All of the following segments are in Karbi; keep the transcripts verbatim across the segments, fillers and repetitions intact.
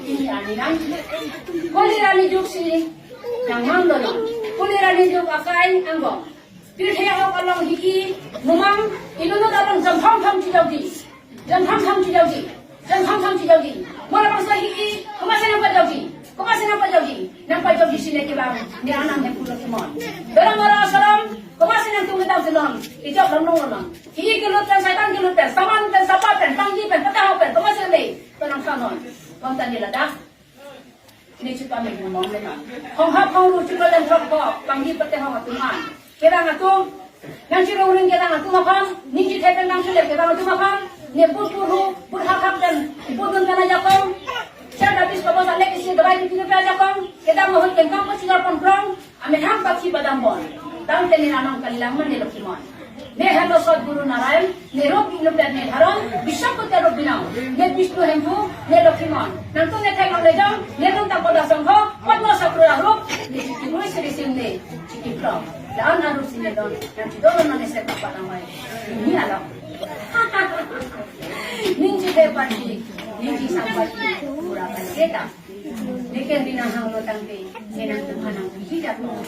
Pini arni nang, kuli arni juk si nangmang donon. Kuli arni juk akai angbong. Pirthe ahok along hi-i mumang, inut along jamphang phang chidokji. Jamphang phang chidokji. Jamphang phang chidokji. Mo labangso hi-i, komatsi nangpajokji. Komatsi nangpajokji. Nangpajokji si ne kevang, ne Arnam Hemphu Lokhimon. Doram aro asaram, komatsi nangtum kedam senon. Ijok long long long. Hi-i kelut pen, Saitan kelut pen, saman pen, sapa pen, pangji pen, petahok pen, komatsi le. Tonang thanon. Kontan di ladak. Ne chipame gumong le ma. Hong hap hong ru chiklo dan thok ko, pangji pate hong atum an. Kedang atum, nang chirong ring kedang atum aphan, ning chithe pen nang chule kedang atum aphan, ne pur pur hu, pur hap hap pen, pur dun pen ajakong. Char dapis ko bosa lek isi dawai di pinu pe ajakong, kedang mohon kengkang ko chigar pon krong, amethang pathi padam bon. Tangte ne anong kalilang man ne Lokhimon. Ne helo Sadguru Narayan, ne rup inglupet ne dharon, Bishakute rup binong, ne Bishnu Hemphu, ne Lokhimon. Nangtum ne theklong lejong, ne dun tak koda songho, Padma Sakru arup, ne chikimui sri sim ne, chikiplong. La-an arup si ne don, nang chidolo nang ne sep patamai. Ini alam. Ning chithe pathi, ning chisam pathi, pura pathi ta. Neke bina hanglo tangte, ne nangtum aphan nangpiji jakong.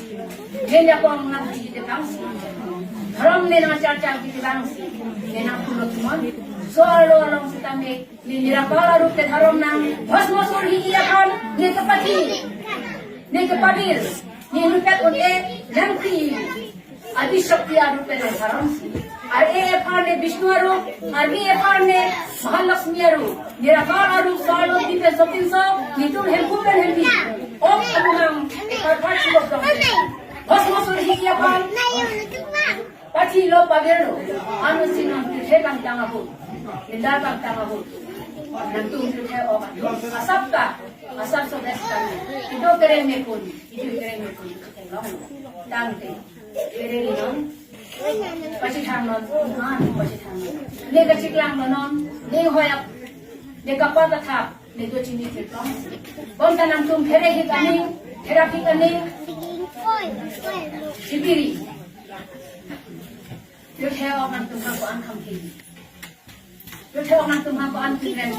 Ne jakong nangpiji te bangsi. Dhorom ne nangcharcha piji bangsi. Ne nangphu Lokhimon. So arlo along sitame, ne nirakal arup te dhorom nang bhasmasur hi-i aphan, ne kepathi. Ne kepabir. Ne nukak unte, nangphi. Adi Shakti arup pen dhorom si. Ar-e aphan ne Bishnu arup, ar-e aphan ne Mahalakshmi arup. Nirakal arup, so arlo di pen so tin so, nitum hemphu pen hempi. Om Anumang, ekar par chibok dong. Bhasmasur hi-i aphan. Pathi lo pabir lo. Anu si non pirthe kangtang ahut. Lila kangtang ahut. Nangtum pirthe ok. Asap ka. Asap so best kami. Ido kerem mekun. Ido kerem mekun. Tangte. Kere ri non. Pachethang non, ah, pachethang non. Ne kachiklang non, ne hoyak, ne kapat athak, ne do chini theklong. Bonta nangtum kere hi kani, kera hi kani. Chipiri. Yo theo nangtum ha ko-an kham hi. Yo theo nangtum ha ko-an pinrem.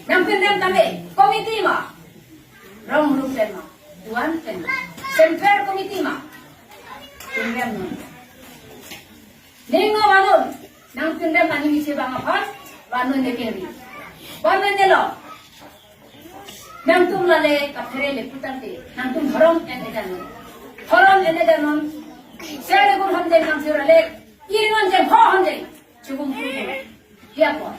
Nang pinrem tame, committee ma. Rong rup pen ma. Duan pen ma. Central committee ma. Pinrem non. Ning no vanun, nang pinrem aning isi bang aphan, vanun ne keri. Vanun ne lo. Nangtum lale kaphere le putangte, nangtum dhorom en-e danon. Dhorom en-e danon. Sere gun hande nang sirale, iri non jen ho hande. Chugum phu. Hiya ko.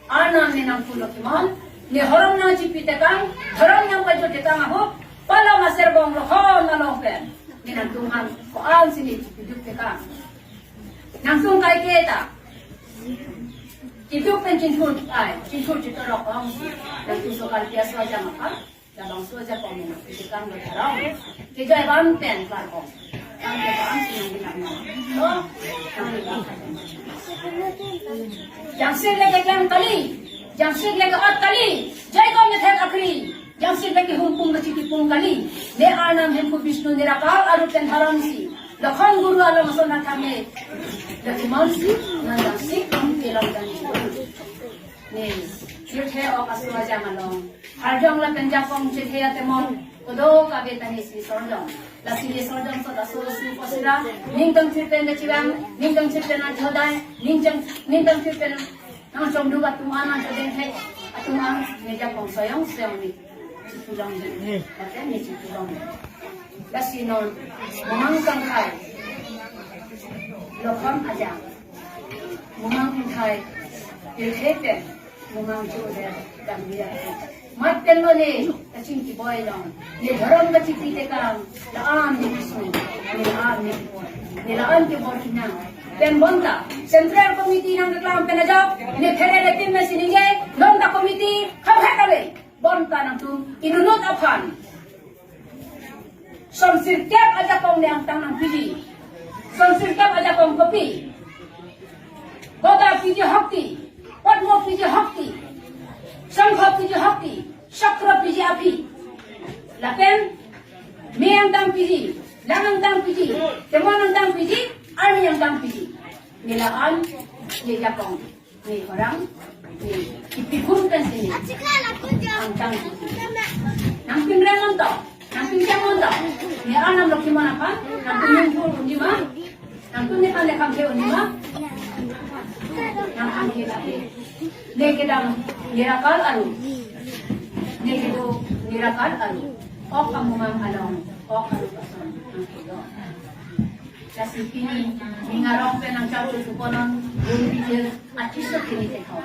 Arnam ne nangphu Lokhimon, ne dhorom nangchipi tekang, dhorom nangpajut tekang ahut, pala maser bong lo hon along pen. Ne nangtum aphan ko-an si ne chipi duk tekang. Nangtum kai ke ta. Kiduk pen chinthur ai, chinthur chitorok ong. Nangtum so kal pias wajang apa? Labangso ajakong ne nangpiji kang lo dhorom. Kejai van pen klar ong. Kang ke van si nang bilang no. No? Kang ke van. Jangsir le keklang kali. Jangsir le ke-ot kali. Jai kom ne thek akhri. Jangsir le kehum pung kachiki pung kali. Ne Arnam Hemphu Bishnu nirakal arup pen dhorom si. Lokhon guru along ason athame. Lokhimon si. Nang jangsir kom kelong dan si. Ne. Sirthe ok aso ajang along. Harjong lapen jakong chethe atemon, kodo kabe ta ne si sorjong. Lasi ne sorjong sot aso su posira, ning tang thir pen kachirang, ning tang thir pen nang chodai, ning jang, ning tang thir pen nang chomdu atum an, nang chodeng hek atum an, ne jakong soyong soyong ne chitulong ne. Mate ne chitulong ne. Lasi non, mumang kangkai, Lokhon ajang. Mumang ingthai, pirthe pen, mumang chude, damdia. Mat pen lo ne, kachingki boi long. Ne dhorom kachipi tekang, la-an ne Bishnu, ne la-an ne kebor. Ne la-an kebor kinang. Pen bonta, Central Committee nangkeklang pen ajok, ne phere le tim na siningje, nonta committee, kham hai kave. Bonta nangtum, inut aphan. Son sirkep ajakong ne angtang nangpiji. Son sirkep ajakong kopi. Goda piji ahokti. Padma piji ahokti. Sangha piji ahokti. Chakra piji aphi. Lapen me angtang piji. Lang angtang piji. Temon angtang piji. Army angtang piji. Ne la-an, ne jakong. Ne orang, Kipi khum kan sini. Angtang. Nangpinrem monto. Nangpinrem monto. Ne arnam lo kimon apa? Nangpinrem pur undi ma? Nangpinrem ne kan lekam ke undi ma? Nangpinrem ke. Ne kedam nirakal aru. Ne kedo nirakal aru. Ok amumang along. Ok aru pason. Nangkedo. Lasi pini, ning arong pen nangchau chukuponon, bun bijil, achiso pini tekhon.